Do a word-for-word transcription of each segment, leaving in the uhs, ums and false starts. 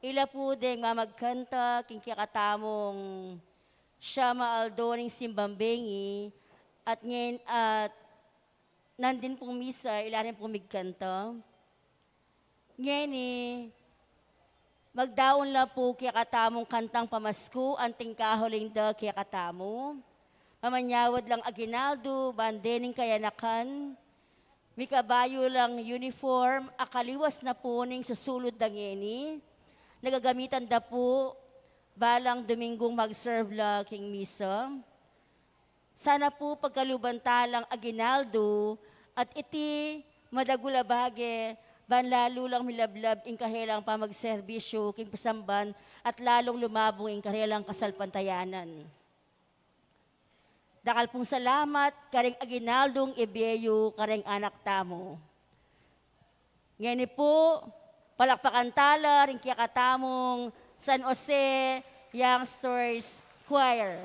Ila pu deng mamagkanta king kekatamung siyam a aldo ning simbang bengi, at ngeni, at nandin pung misa, ila rin pung migkanta. Ngeni, magdaun la pu kekatamung kantang pamasku, anting kahuling da kekatamu. Mamanyawad lang aguinaldo, ban dening kayanakan, mikabayu lang uniform, akaliwas na pu ning susulud da ngeni, na gagamitan da pu balang Domingung mag-serve la king misa. Sana pu pagkaluban ta lang aguinaldo, at iti madagul a bage, ban lalu lang milablab ing karelang pamagserbisyu king pasamban, at lalung lumabung ing karelang kasalpantayanan. Dakal pung salamat karing aguinaldong ibie yu kareng anak tamu. Ngeni pu, palakpakan ta la ring kekatamung San Jose Youngsters Choir.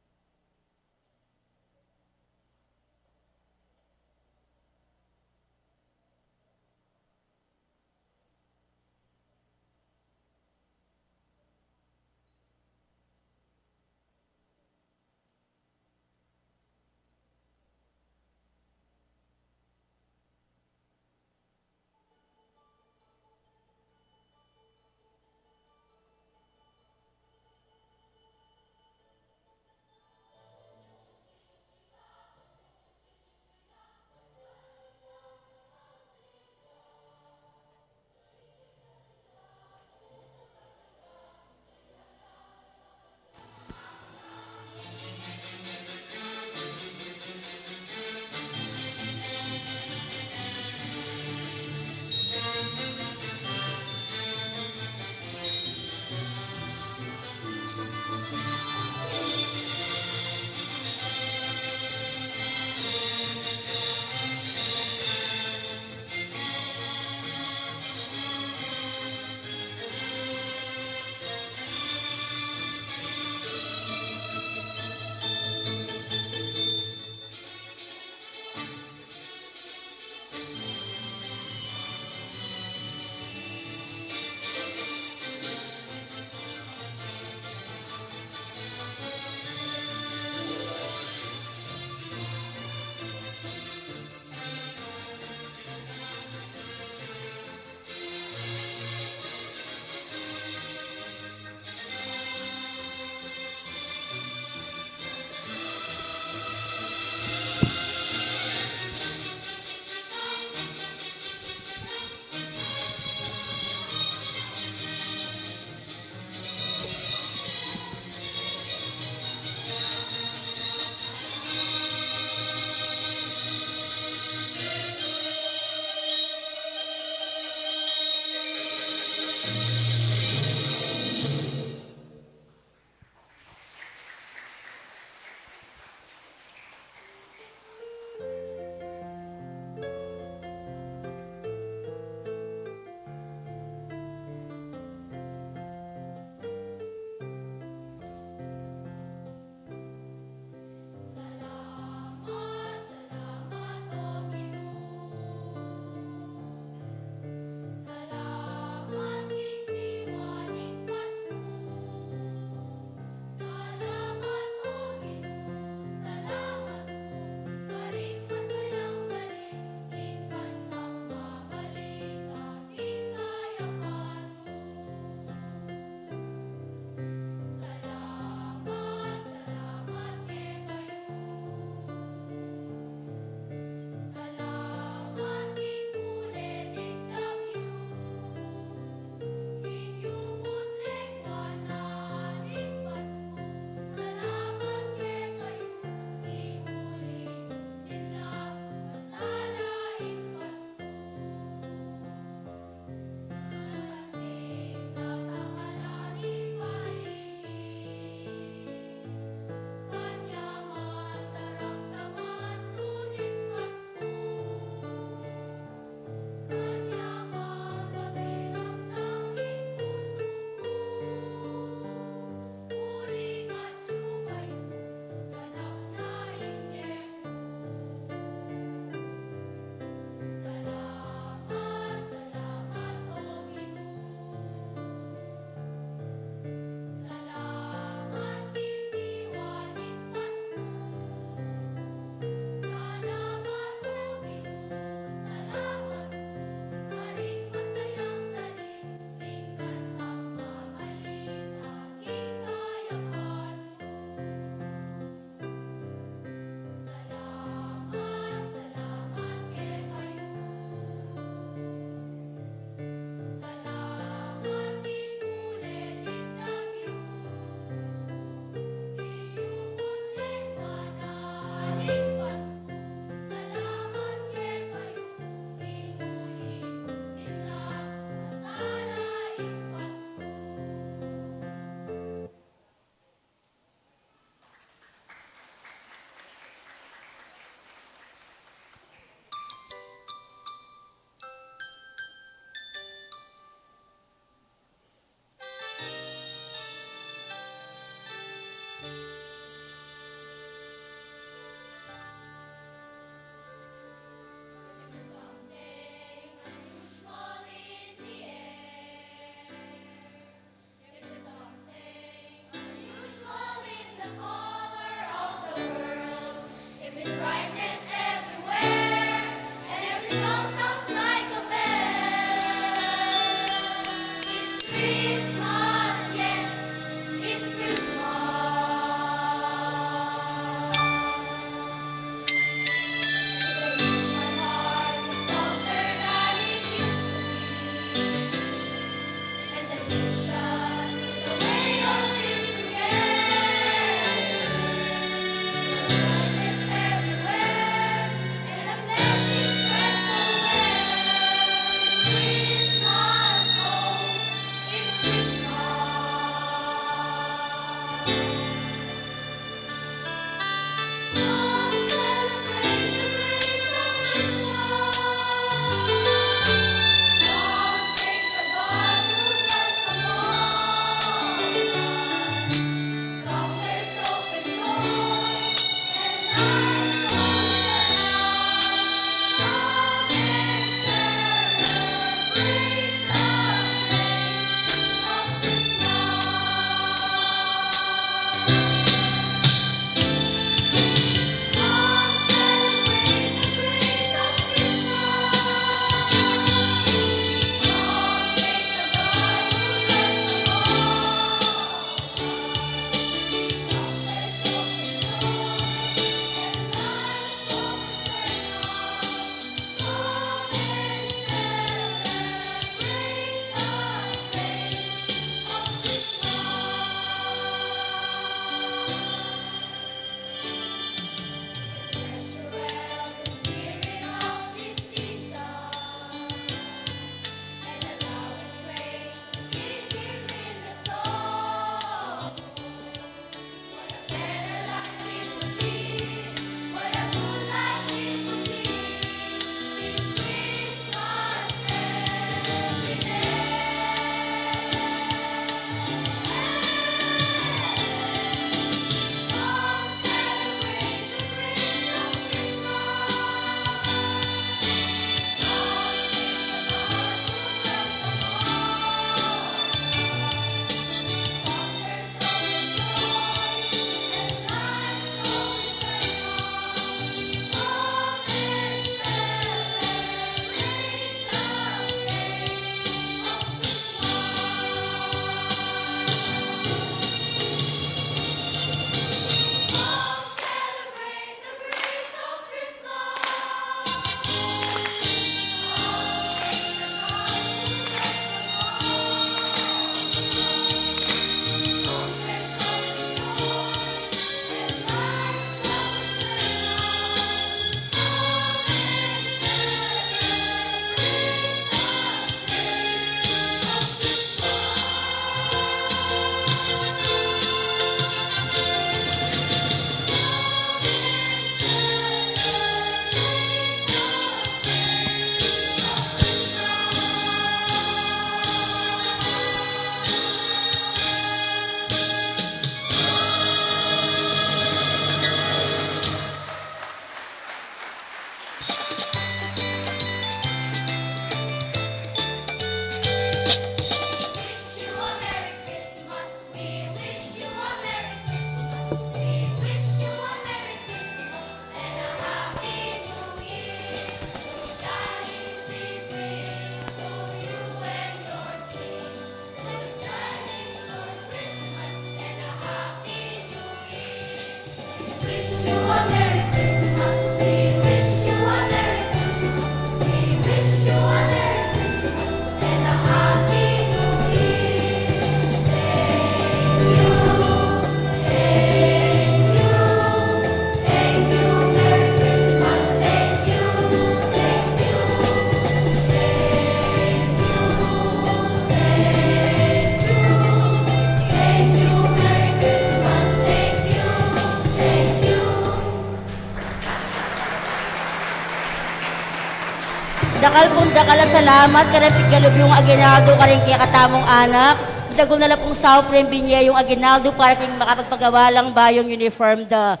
Dakal pung dakal a salamat kareng pigkalub yung aguinaldo karing kekatamung anak. Dagul na la pung saup reng binye yung aguinaldo para king makapagpagawa lang bayung uniform da.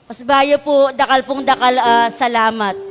Mas bayu pu, dakal pung dakal a salamat.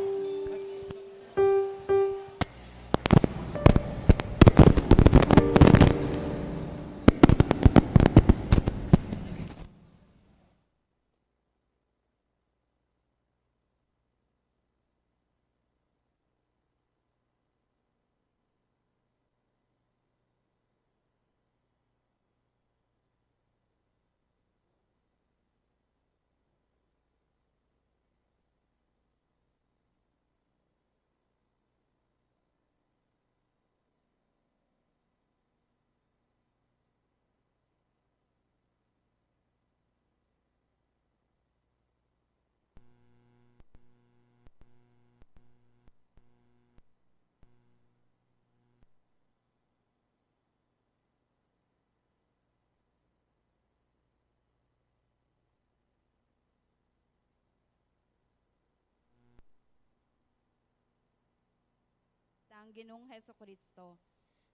Tang Ginung Jesucristo.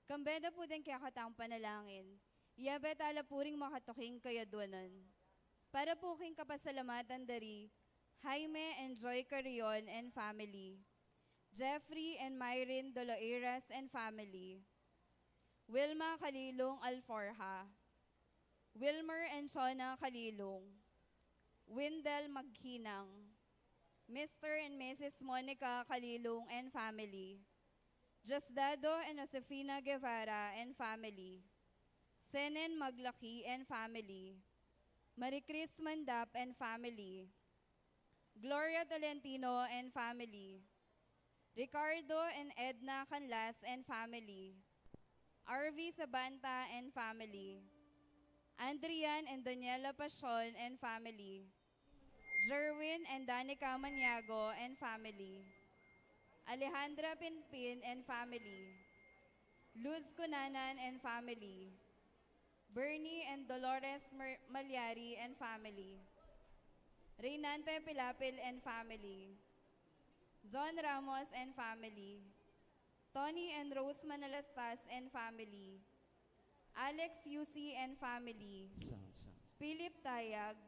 Kambe da pu deng kekatang panalangin, iyabe tala pu ring makatuking kayadwanan. Para pu king kapasalamatan da ri Jaime and Joy Carrion and family, Jeffrey and Myrin Doloiras and family, Wilma Kalilong Alforja, Wilmer and Shona Kalilong, Windel Maghinang, Mister and Missus Monica Kalilong and family, Diosdado and Josefina Guevara and family, Senen Maglaki and family, Maricris Mandap and family, Gloria Tolentino and family, Ricardo and Edna Canlas and family, R V Sabanta and family, Andrian and Daniela Pasion and family, Jerwin and Danica Maniago and family, Alejandra Pinpin and family, Luz Cunanan and family, Bernie and Dolores Mer-, Malyari and family, Reynante Pilapil and family, Zon Ramos and family, Tony and Rose Manalastas and family, Alex Yusi and family, Philip Tayag,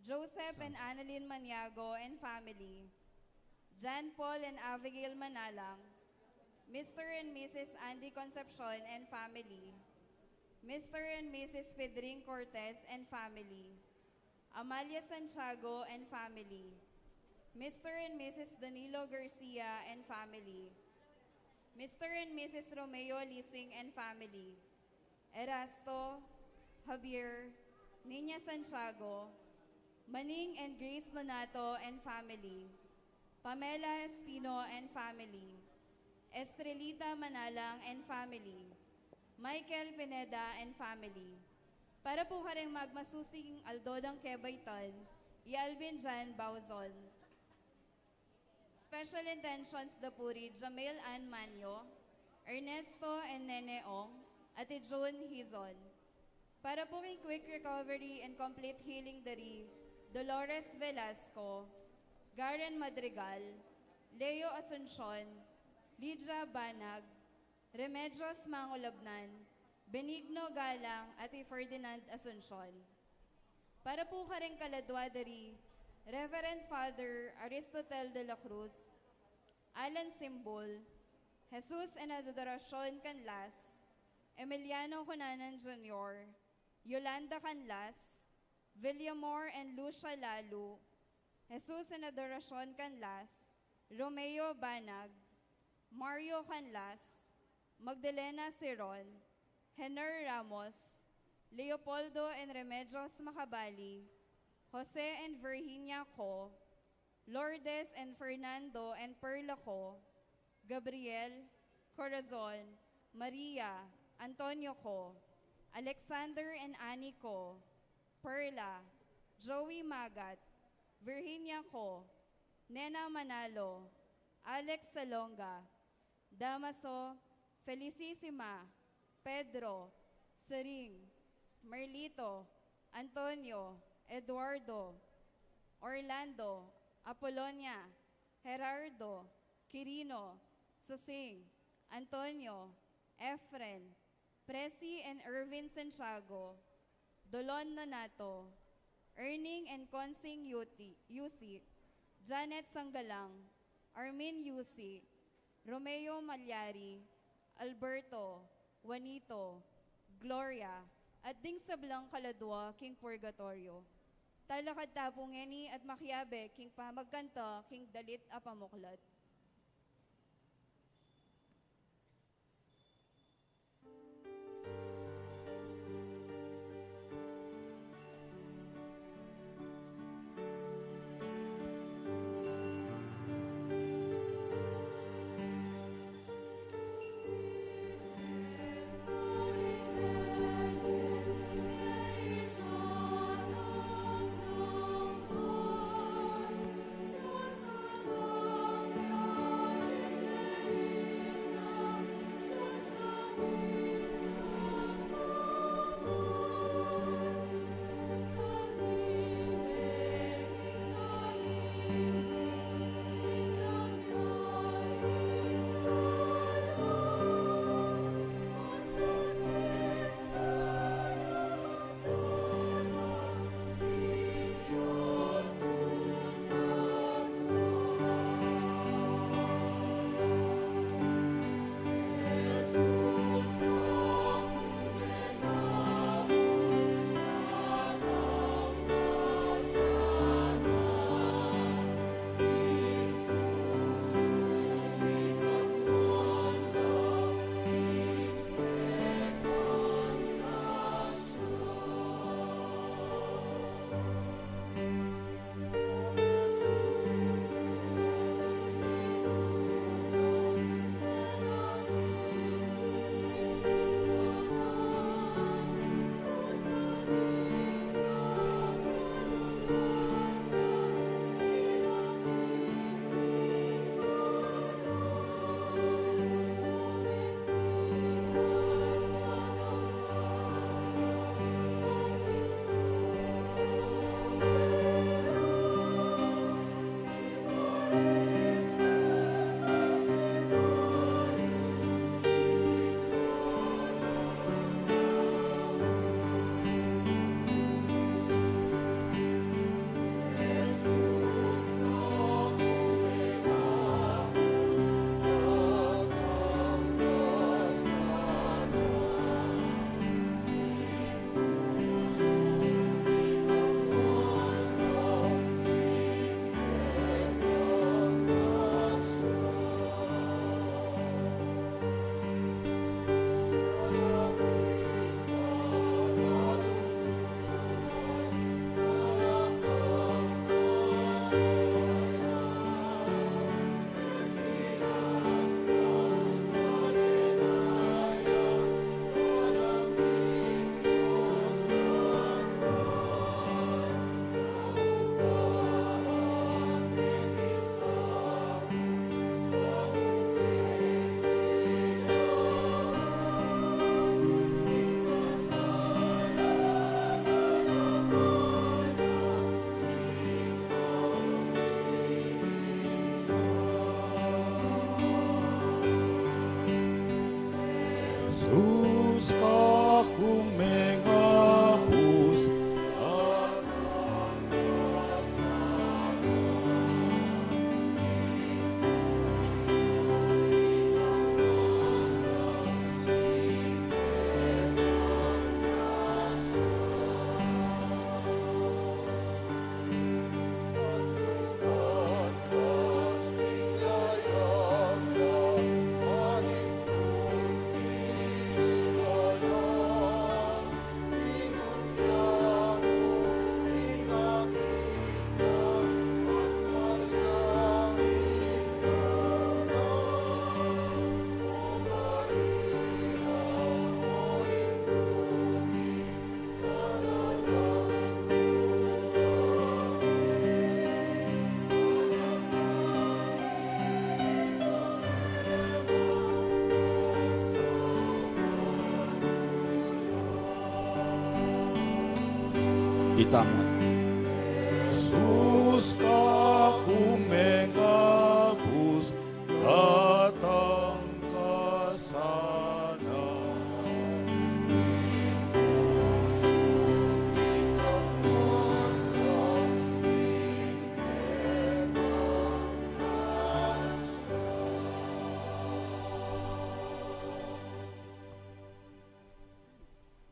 Joseph and Annalyn Maniago and family, John Paul and Abigail Manalang, Mister and Missus Andy Concepcion and family, Mister and Missus Pedring Cortez and family, Amalia Santiago and family, Mister and Missus Danilo Garcia and family, Mister and Missus Romeo Lising and family, Erasto, Javier, Nina Santiago, Manning and Grace Lonato and family, Pamela Espino and family, Estrelita Manalang and family, Michael Pineda and family. Para pu kareng magmasusing aldo dang kebaitan, i Alvin Jan Bauzon. Special intentions da pu ri Jamil Ann Manyo, Ernesto and Nene Ong, at i June Hizon. Para pu king quick recovery and complete healing da ri Dolores Velasco, Garen Madrigal, Leo Asuncion, Lydia Banag, Remedios Mangulabnan, Benigno Galang, at i Ferdinand Asuncion. Para pu kareng kaladwa da ri Reverend Father Aristotel de la Cruz, Alan Simbol, Jesus and Adoracion Canlas, Emiliano Cunanan Junior, Yolanda Canlas, Villamor and Lucia Lalu, Jesus and Adoracion Canlas, Romeo Banag, Mario Canlas, Magdalena Siron, Hener Ramos, Leopoldo and Remedios Macabali, Jose and Virginia Co, Lourdes and Fernando and Perla Co, Gabriel, Corazon, Maria, Antonio Co, Alexander and Annie Co, Perla, Joey Magat, Virginia Co, Nena Manalo, Alex Salonga, Damaso, Felicissima, Pedro, Sering, Merlito, Antonio, Eduardo, Orlando, Apolonia, Gerardo, Quirino, Susing, Antonio, Efren, Presi and Ervin Santiago, Dolon Nonato, Erning and Consing Yuti, Yusi, Janet Sanggalang, Armin Yusi, Romeo Malyari, Alberto, Juanito, Gloria, at ding sablang kaladua king purgatoryo. Talakad ta pu ngeni at makiabe king pamagkanta king dalit a pamuklat. Jesus, kaku mengabus, itang Jesus, kaku mengabus,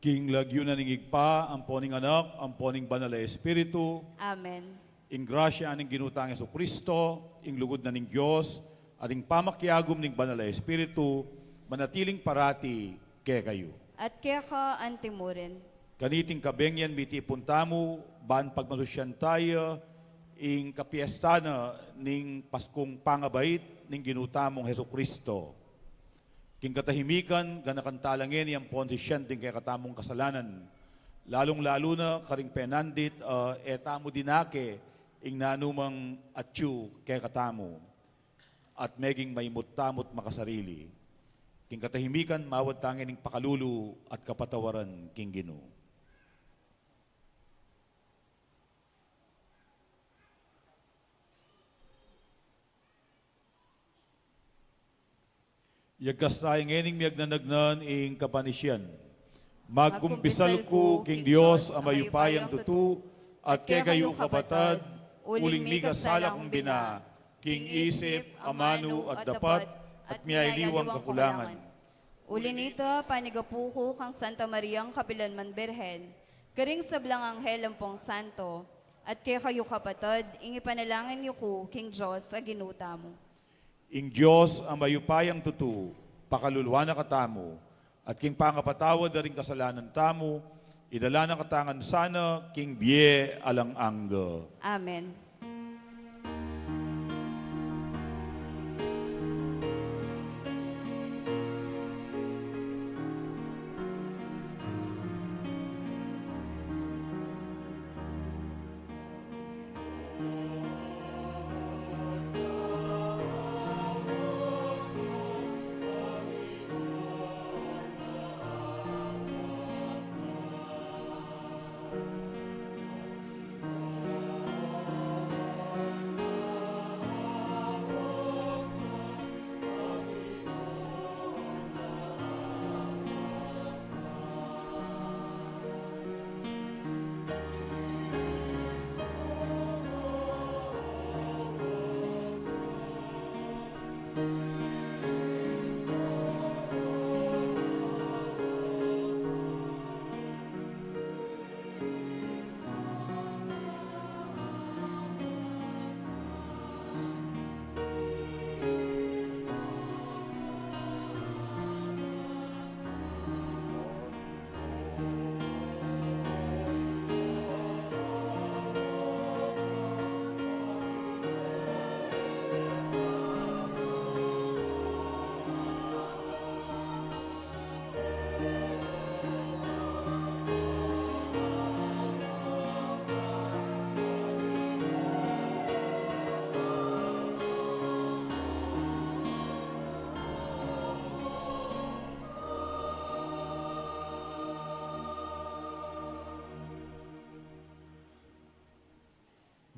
King lagyu na ning Ibpa, ampo ning Anak, ampo ning Banal a Espiritu. Amen. Ing grasya ning Ginu tang Jesucristo, ing lugud na ning Dios, at ing pamakiagum ning Banal a Espiritu, manatiling parati kekayu. At keka antimurin. Kaniting kabengian mitipun tamu, ban pagmasusyan taya, ing kapiesta na ning Paskung pangabait ning Ginu tamung Jesucristo. King katahimikan, ganakan tala ngeni ampon sisian ding kekatamung kasalanan. Lalung-lalu na karing penandit, ah, e tamu dinake ing nanumang atyu kekatamu. At meging maimut tamu't makasarili. King katahimikan, mawad ta ngening pakalulu at kapatawaran king Ginu. Yagkas taya ngening miyagnanagnan ing kapanisian. Magkumpisal ku king Dios a mayupayang tutu, at kekayu kapatad, uling mikasala kung bina, king isip, amanu, at dapat, at miyaliwang kakulangan. Uli nita, panigapu ku kang Santa Mariang kapilanman Birhen, karing sablang anghel ampong santo, at kekayu kapatad, ing ipanalangin yu ku king Dios a Ginu tamu. Ing Dios a mayupayang tutu, pakaluluan na katamu, at king pangapatawad da ring kasalanan tamu, idala na kata ngan sana king bie alang angga. Amen.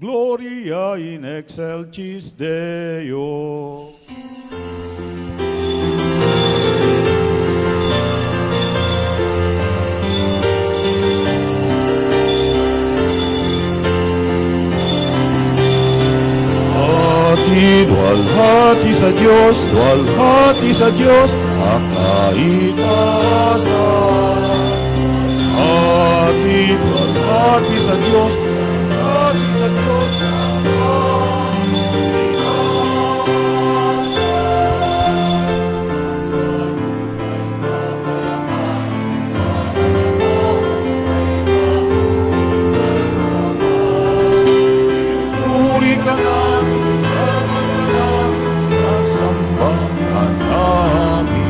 Gloria in excelsis Deo. Hati, dual hati sa Dios, dual hati sa Dios, a kaitasan. Hati, dual hati sa Dios, dual hati sa Dios, a kaitasan. Puri ka namin, puri ka namin, sinasamba ka namin.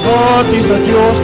Hati sa Dios,